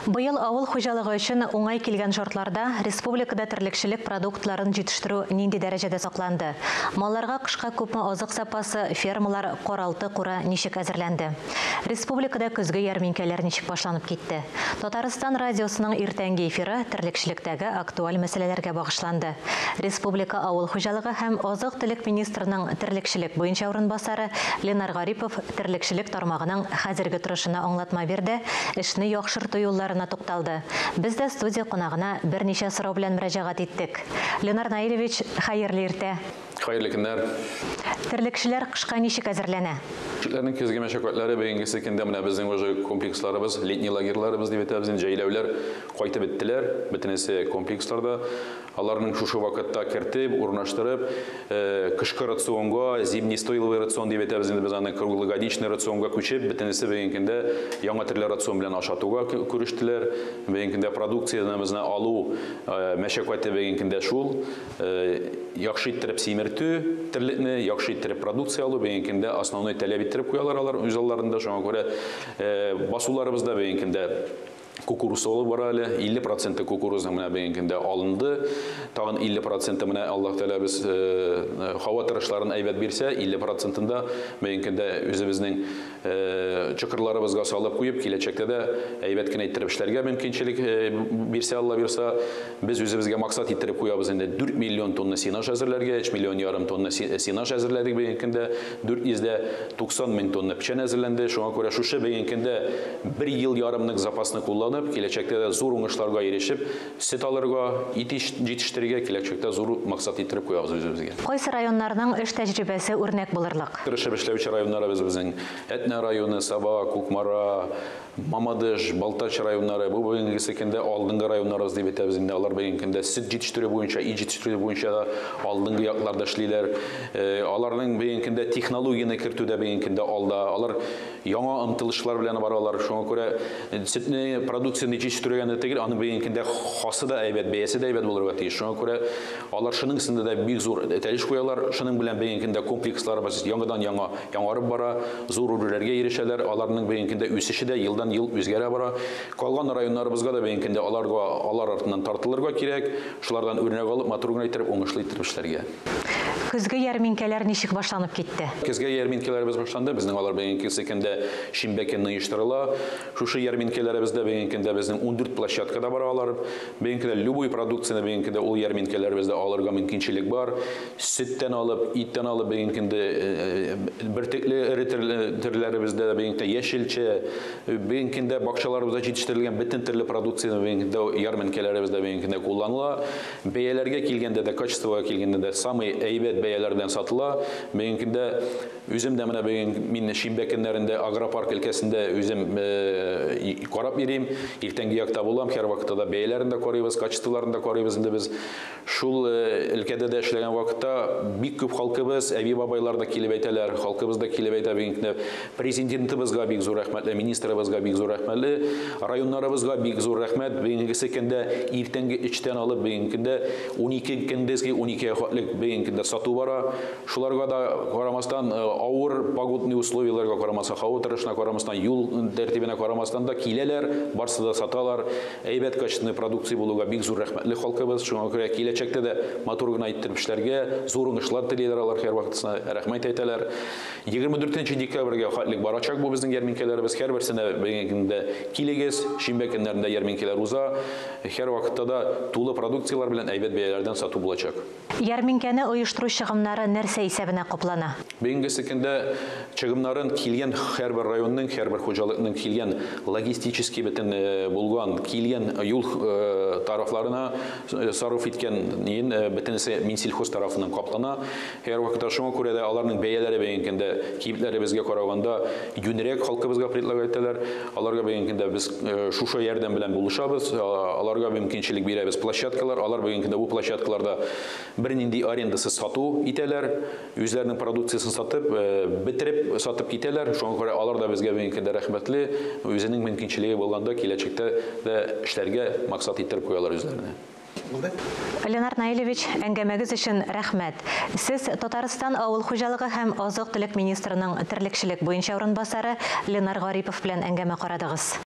Быел авыл хуҗалыгы өчен уңай килгән шартларда республикада терлекчелек продуктларын җитештерү нинди дәрәҗәдә сакланды? Малларга кышка күпме азык запасы, фермалар, каралты-кура ничек әзерләнде? Республикада көзге ярминкәләр ничек башланып китте? Татарстан радиосының иртәнге эфиры терлекчелектәге актуаль мәсьәләләргә багышланды. Республика авыл хуҗалыгы һәм азык-төлек министрының терлекчелек буенча урынбасары Ленар Гарипов терлекчелек тармагының хәзерге торышына аңлатма бирде, эшне яхшырту юлларына тукталды. Без дә студия кунагына берничә сорау белән мөрәҗәгать иттек. Ленар Наилевич, хәерле иртә! Хәерле көннәр! Терлекчеләр кышка ничек әзерләнә? Терлекчеләрнең көзге мәшәкатьләре бүгенгесе көндә менә безнең уже комплексларыбыз, летний лагерьларыбыз дип әйтәбез инде, җәйләүләр кайтып беттеләр, бөтенесе комплексларда. Аларның шушы вакытта кертеп, урнаштырып, кышкы рационга, зимний стойловый рацион дип әйтәбез инде без аны, круглогодичный рационга күчеп, бөтенесе бүгенге көндә яңа төрле рацион белән ашатуга күрештерәләр. Бүгенге көндә продукцияне алу мәшәкате бүгенге көндә шул. Яхшы иттереп симертү терлекне, яхшы иттереп продукция алу бүгенге көндә основной таләп иттереп куялар алар үз алларында. Шуңа күрә басуларыбызда бүгенге көндә кукуруз алып бара әле. 50% кукурузның менә бүгенге көндә алынды. Тагын 50% менә Аллаһ Тәгалә без һава торышларын әйбәт бирсә, 50%-ында бүгенге көндә үзебезнең чокырларыбызга салып куеп, киләчәктә дә әйбәт кенә иттереп эшләргә мөмкинчелек бирсә, Алла бирсә, без үзебезгә максат иттереп куябыз инде 4 миллион тонна сенаж әзерләргә, 3 миллион ярым тонна сенаж әзерләдек бүгенге көндә, 490 мең тонна печән әзерләнде. Шуңа күрә шушы бүгенге көндә 1 ел ярымлык запасны кулланып, киләчәктә дә зур уңышларга ирешеп, сөт алырга, ит җитештерергә киләчәктә зур максат иттереп куябыз үзебезгә. Кайсы районнарның эш тәҗрибәсе үрнәк булырлык? Тырышып эшләүче районнарыбыз безнең Әтнә районы, Саба, Кукмара, Мамадыш, Балтач районнары. Бу бүгенге көндә алдынгы районнарыбыз дип әйтәбез инде. Алар бүгенге көндә сөт җитештерү буенча, ит җитештерү буенча да алдынгы якларда эшлиләр. Аларның бүгенге көндә технологияне кертүдә бүгенге көндә алда. Алар яңа омтылышлар белән баралар. Шуңа күрә сөтне, продукцияне җитештерүгә генә түгел, аның бүгенге көндә хасы да әйбәт, бәясе дә әйбәт булырга тиеш. Шуңа күрә алар шуның өстендә дә бик зур этәреш куялар. Шуның белән бүгенге көндә комплексларыбыз яңадан яңа яңарып бара, зур үрләргә ирешәләр. Аларның бүгенге көндә үсеше дә елдан ел үзгәрә бара. Калган районнарыбызга да бүгенге көндә аларга, алар артыннан тартылырга кирәк. Шулардан үрнәк алып, матур гына иттереп, уңышлы иттереп эшләргә. Көзге ярминкәләр ничек башланып китте? Көзге ярминкәләребез башланды. Безнең алар бүгенге көндә шимбә көнне оештырыла. Шушы ярминкәләребездә бүгенге көндә безнең 14 площадкада бара алар. Бүгенге көндә любой продукцияне бүгенге көндә ул ярминкәләребездә алырга мөмкинчелек бар. Сөттән алып, иттән алып бүгенге көндә бөртекле эре төрләребездә бүгенге көндә яшелчә, бүгенге көндә бакчаларыбызда җитештерелгән бөтен төрле продукцияне бүгенге көндә ярминкәләребездә бүгенге көндә кулланыла. Бәяләргә килгәндә дә, качествога килгәндә дә самый әйбәт бәяләр белән сатыла. Бүгенге көндә үзем дә менә бүген мин шимбә көннәрендә агропарк өлкәсендә үзем карап йөрим. Иртәнге якта булам, һәр вакытта да бәяләрен дә карыйбыз, качестволарын да карыйбыз инде без. Шул өлкәдә дә эшләгән вакытта бик күп халкыбыз, әби-бабайлар да килеп әйтәләр, халкыбыз да килеп әйтә бүгенге көндә. Президентыбызга бик зур рәхмәтле, министрыбызга бик зур рәхмәтле, районнарыбызга бик зур рәхмәт. Бүгенгесе көндә иртәнге 3-тән алып бүгенге көндә 12 көндезге 12-гә хәтле бүгенге көндә сату бара. Шуларга да карамастан, авыр погодный условияләргә карамастан, һава торышына карамастан, юл тәртибенә карамастан да киләләр, барсы да саталар. Әйбәт качественный продукция булуга бик зур рәхмәтле халкыбыз. Шуңа күрә киләчәктә дә матур гына иттереп эшләргә, зур уңышлар телиләр алар, һәрвакытсына рәхмәт әйтәләр. 24 декабрьгә хәтлек барачак бу безнең ярминкәләребез. Һәрберсенә бүгенге көндә килегез, шимбә көннәрендә ярминкәләр уза. Һәрвакытта да тулы продукцияләр белән әйбәт бәяләрдән сату булачак. Ярминкәне оештыру чыгымнары нәрсә исәбенә каплана? Бүгенге көндә чыгымнарын килгән һәрбер районның, һәрбер хуҗалыкның килгән логистический бөтен булган, килгән юл тарафларына сарыф иткән бөтенесе Минсельхоз тарафыннан каплана. Һәр вакытта шуңа күрә дә аларның бәяләре бүгенге көндә кибетләребезгә караганда юньрәк халкыбызга предлагать итәләр. Аларга бүгенге көндә без шушы ярдәм белән булышабыз, аларга мөмкинчелек бирәбез площадкалар. Алар бүгенге көндә бу площадкаларда бернинди арендасыз сату итәләр, үзләренең продукциясен сатып, бетереп сатып китәләр. Шуңа күрә алар да безгә бүгенге көндә рәхмәтле, үзенең мөмкинчелеге булганда киләчәктә дә эшләргә максат иттереп куялар үзләренә. Ленар Наилевич, әңгәмәгез өчен рәхмәт. Сез Татарстан авыл хуҗалыгы һәм азык-төлек министрының терлекчелек буенча урынбасары Ленар Гарипов белән әңгәмә карадыгыз.